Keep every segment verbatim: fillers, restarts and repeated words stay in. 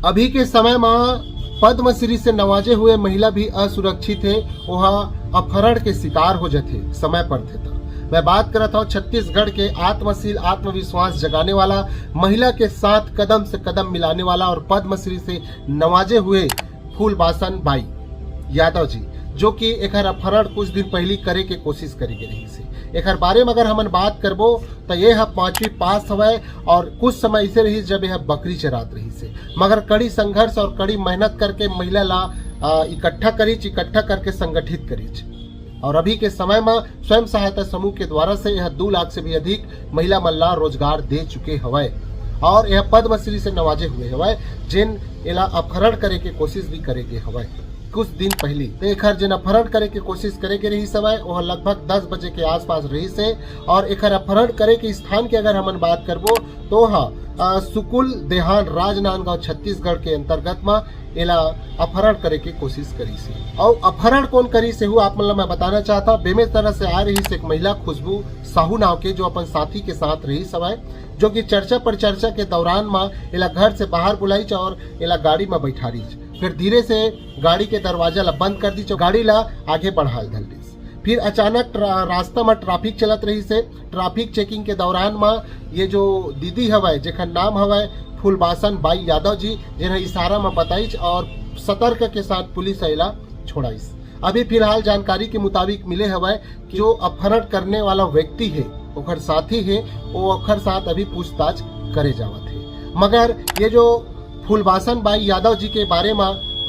अभी के समय म पद्मश्री से नवाजे हुए महिला भी असुरक्षित हे, ओहा अपहरण के शिकार हो जथे समय परथे त। मैं बात करत हव छत्तीसगढ़ के आत्मशील, आत्मविश्वास जगाने वाला, महिला के साथ कदम से कदम मिलाने वाला और पद्मश्री से नवाजे हुए फूलबासन बाई यादव जी, जो कि एकर अपहरण कुछ दिन पहली करे के कोशिश करी गे रहिस हे। एकर बारे में अगर हमन बात करबो त ये ह पांचवी पास हवय और कुछ समय ऐसे रहिस जब यह बकरी चरात रहिस हे, मगर कड़ी संघर्ष और कड़ी मेहनत करके महिला ला, अ, इकट्ठा करिच, इकट्ठा करके संगठित करिच। और अभी के समय म स्वयं सहायता समूह के द्वारा से यह दू लाख से भी अधिक महिला मन ला रोजगार दे चुके हवय और यह पद्मश्री से नवाजे हुए हवय, जेन एला अपहरण करे के कोशिश भी करे गे हवय कुछ दिन पहली। तो एखर जेन अपहरण करे के कोशिश करे गे रहिस हवय, ओह लगभग दस बजे के आसपास रहिस हे। और एखर अपहरण करे के स्थान के अगर हमन बात करबो, तो ओह, अ, सुकुल देहान, राजनांदगांव, छत्तीसगढ़ के अंतर्गत म एला अपहरण करे के कोशिश करिस हे। अउ अपहरण कोन करिस हे, आप मन ल मैं बताना चाहता। बेमेतरा से आ रहिस एक महिला खुशबू साहू नाव के, जो अपन साथी के साथ रहिस हवय, जो कि चर्चा परिचर्चा के दौरान म एला घर से बाहर बुलाइच और एला गाड़ी म बैठारिच। फिर धीरे से गाड़ी के दरवाजा ला बंद कर दीच, गाड़ी ला आगे बढ़ाल धर लीस। फिर अचानक ट्रा-, रास्ता म ट्रैफिक चलत रहिस हे। ट्रैफिक चेकिंग के दौरान म ये जो दीदी हवय, जेकर नाम हवय फूलबासन बाई यादव जी, जेन ह इशारा म बताइच और सतर्क के साथ पुलिस ह एला छोड़ाइस। अभी फिलहाल जानकारी के मुताबिक मिले हवय कि जो अपहरण करने वाला व्यक्ति हे, ओकर साथी हे, वो ओकर साथ अभी पूछताछ करे जावत हे। मगर ये जो फूलबासन बाई यादव जी के बारे म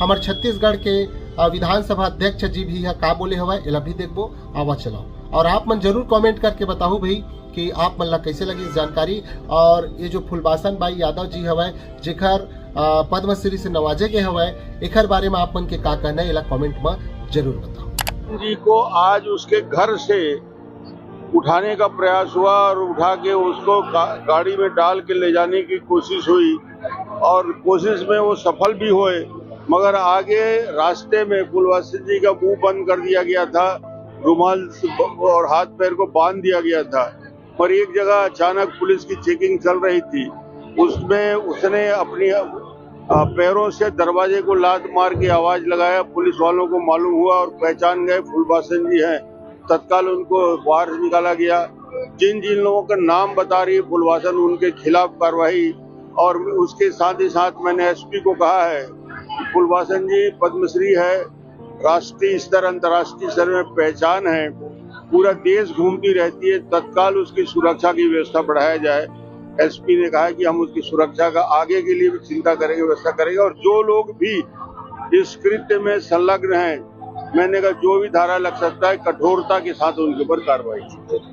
हमर छत्तीसगढ़ के, अ, विधानसभा अध्यक्ष जी भी ह का बोले हवय, एला भी देखबो। आवा चलाओ और आप मन जरूर कमेंट करके बताहू भाई कि आप मन ला कैसे लगी जानकारी। और ये जो फूलबासन बाई यादव जी हवय, जेकर, अ, पद्मश्री से नवाजे गए हवय, एकर बारे में आप मन के का कहना है, एला कमेंट में जरूर बताओ। जी को आज उसके घर से उठाने का प्रयास हुआ और उठा के उसको गा-, गाड़ी में डाल के ले जाने की कोशिश हुई और कोशिश में वो सफल भी हुए, मगर आगे रास्ते में फूलबासन जी का मुंह बंद कर दिया गया था, रुमाल से ब-, और हाथ पैर को बांध दिया गया था। पर एक जगह अचानक पुलिस की चेकिंग चल रही थी, उसमें उसने अपनी, अ, पैरों से दरवाजे को लात मार के आवाज लगाया। पुलिस वालों को मालूम हुआ और पहचान गए, फूलबासन जी हैं। तत्काल उनको बाहर से निकाला गया। जिन जिन लोगों का नाम बता रही है फूलबासन, उनके खिलाफ कार्रवाई। और उसके साथ ही साथ मैंने एसपी को कहा है कि फूलबासन जी पद्मश्री है, राष्ट्रीय स्तर, अंतर्राष्ट्रीय स्तर में पहचान है, पूरा देश घूमती रहती है, तत्काल उसकी सुरक्षा की व्यवस्था बढ़ाया जाए। एसपी ने कहा कि हम उसकी सुरक्षा का आगे के लिए भी चिंता करेंगे, व्यवस्था करेंगे, और जो लोग भी इस कृत्य में संलग्न हैं, मैंने कहा, जो भी धारा लग सकता है, कठोरता के साथ उनके ऊपर कार्रवाई की जाए।